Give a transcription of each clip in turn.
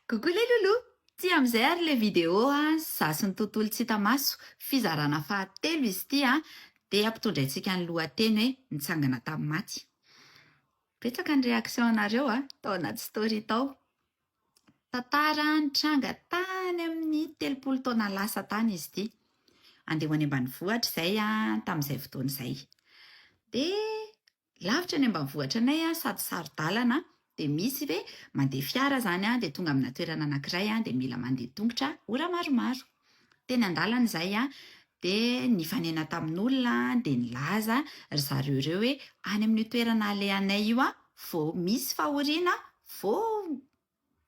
Coucou les loulous! Ty amin'izay ary ilay vidéo a, za sy ny tontolo tsy hita maso, fizarana fahatelo izy ity a, dia ampitondraintsika ny lohateny hoe nitsangana tamin'ny maty. Betsaka ny réaction anareo a, tao anaty story tao. Tantara nitranga tany amin'ny 30 taona lasa tany izy ity. Andeha ho any ambanivohitra izay a, tamin'izay fotoana izay. Dia Lavitra ny ambanivohitra anay an, sady saro-dalana dia misy hoe mandeha fiara izany an, dia tonga amina toerana anankiray an, dia mila mandeha tongotra ora maromaro. Teny an-dalana izay an, dia nifanena tamin'olona dia nilaza ry zareo ireo hoe any amin'io toerana alehanay io an, vao misy fahoriana vao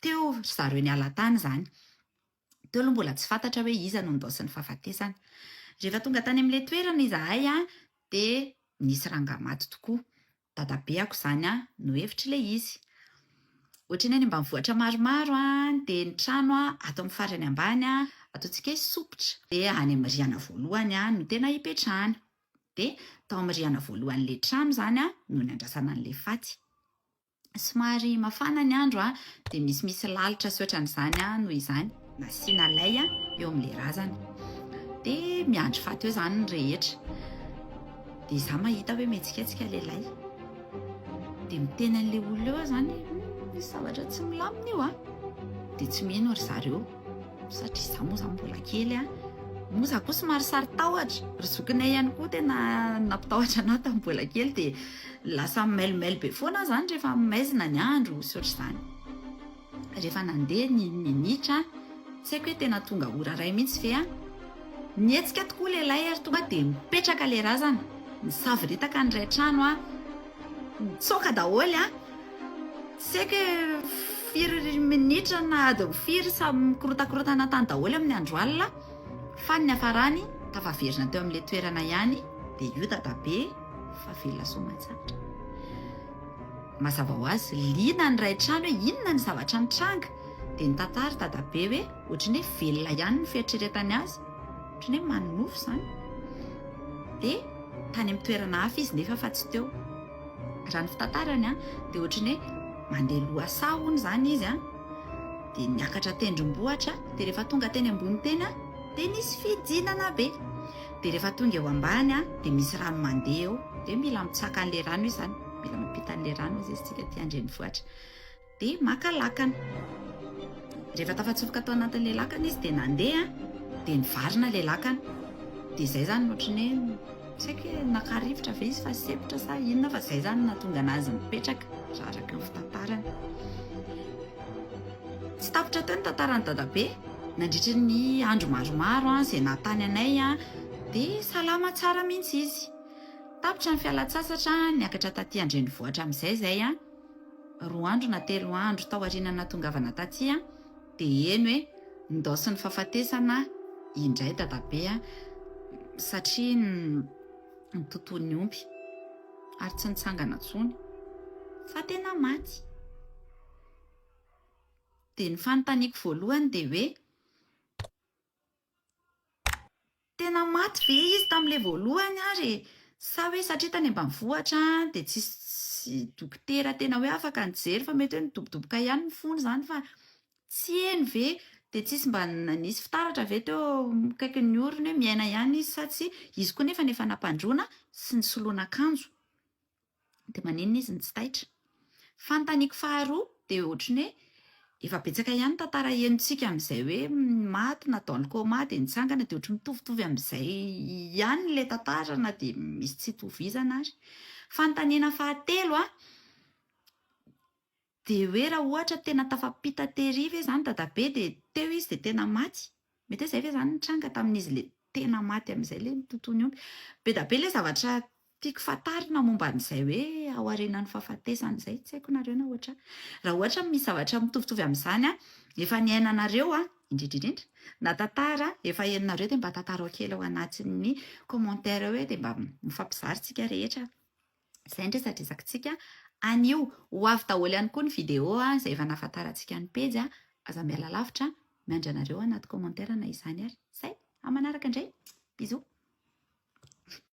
teo ry zareo niala tany izany. Teo aloha mbola tsy fantatra hoe iza no nindaosin'ny fahafatesana. Rehefa tonga tany amin'ilay toerana izahay dia nisy rangahy maty tokoa. Dadabeako izany no hevitr'ilay izy. Ohatran'ny any ambanivohitra maromaro dia ny trano ato amin'ny farany ambany ataontsika hoe sompitra. Dia any amin'ny rihana voalohany no tena ipetrahana. Dia tao amin'ny rihana voalohan'ilay trano izany no niandrasana an'ilay faty. Somary mafana ny andro a, dia misimisy lalitra sy ohatran'izany a, noho izany nasiana lay a eo amin'ilay razana. Dia miandry faty eo izany ny rehetra. Dia izaho mahita hoe mihetsiketsika ilay lay. Dia miteny an'ilay olona eo aho izany, misy zavatra tsy milamina io a. Dia tsy mino ry zareo. Satria izaho moa izany mbola kely a. Moa izaho koa somary saro-tahotra. Ry zokinay ihany koa tena nampitahotra an'ahy tamin'ny mbola kely dia lasa mailomailo be foana aho izany rehefa maizina ny andro sy ohatr'izany. Rehefa nandeha ny minitra, tsy haiko hoe tena tonga ora iray mihitsy ve an. Nihetsika tokoa ilay lay ary tonga dia mipetraka ilay razana. Nisavoritaka ny iray trano an. Nitsoaka daholo an. Tsy haiko hoe firy minitra na adiny firy samy mikorotakorontana tany daholo amin'ny andro alina fa ny niafarany tafaverina teo amin'ilay toerana ihany dia io dadabe fa velona soamantsara. Mazava ho azy liana ny iray trano hoe inona ny zavatra nitranga dia nitantara dadabe hoe ohatran'ny hoe velona ihany ny fieritreretany azy, ohatran'ny hoe manonofy izany. Dia tany amin'ny toerana hafa izy nefa fa tsy teo. Raha ny fitantarany dia ohatran'ny hoe mandeha lohasaha hono izany izy an, dia niakatra tendrombohitra, dia rehefa tonga teny ambony teny an, dia nisy fidinana be. Dia rehefa tonga eo ambany an, dia misy rano mandeha eo, dia mila mitsaka an'ilay rano izy izany, mila mampita an'ilay rano izy isika aty an-drenivohitra. Dia maka lakana. Rehefa tafatsofoka tao anatin'ilay lakana izy dia nandeha dia nivarina ilay lakana. Dia izay izany no ohatran'ny hoe tsy haiko hoe naka rivotra ve izy fa sempotra sa inona fa izay izany no nahatonga anazy nipetraka raha araka ny fitantarany. Tsy tapitra teo ny tantaran'i Dadabe. Nandritra ny andro maromaro izay naha-tany anay dia salama tsara mihitsy izy. Tapitra ny fialan-tsasatra, niakatra taty an-drenivohitra amin'izay izay. Roa andro na telo andro tao aoriana nahatongavana taty dia heno hoe nindaosin'ny fahafatesana indray dadabe satria nitotoin'ny omby ary tsy nitsangana intsony fa tena maty. Dia ny fanontaniako voalohany dia hoe. Tena maty ve izy tamin'ilay voalohany ary e? Sa hoe satria tany ambanivohitra dia tsisy dokotera tena hoe afaka nijery fa mety hoe nidobodoboka ihany ny fony izany fa tsy heno ve? Dia tsisy mba nanisy fitaratra ve teo akaikin'ny orony hoe miaina ihany izy sa tsia? Izy koa nefa efa nampandroana sy nisoloana akanjo. Dia maninona izy no tsy taitra? Fanontaniako faharoa dia ohatran'ny hoe efa betsaka ihany ny tantara henontsika amin'izay hoe maty na dans le coma dia nitsangana dia ohatran'ny mitovitovy amin'izay ihany ilay tantara na dia misy tsy itovizana ary. Fanontaniana fahatelo an, dia hoe raha ohatra tena tafapita tery ve izany dadabe dia teo izy dia tena maty? Mety hoe izay ve izany nitranga tamin'izy ilay tena maty amin'izay ilay nitontony omby? Be dia be ilay zavatra tiako fantarina momba an'izay hoe ao aorianan'ny fahafatesana izay, tsy haiko nareo na ohatra raha ohatra misy zavatra mitovitovy amin'izany an, efa niainanareo an, indrindra indrindra, na tantara efa henonareo dia mba tantarao kely ao anatin'ny commentaire hoe dia mba mifampizara isika rehetra. Izay ny resadresakitsika anio. Ho avy daholo ihany koa ny vidéo izay efa nahafantarantsika ny pejy. Aza miala lavitra, miandry anareo anaty commentaire na izany ary. Zay, amin'ny manaraka indray. Bisous.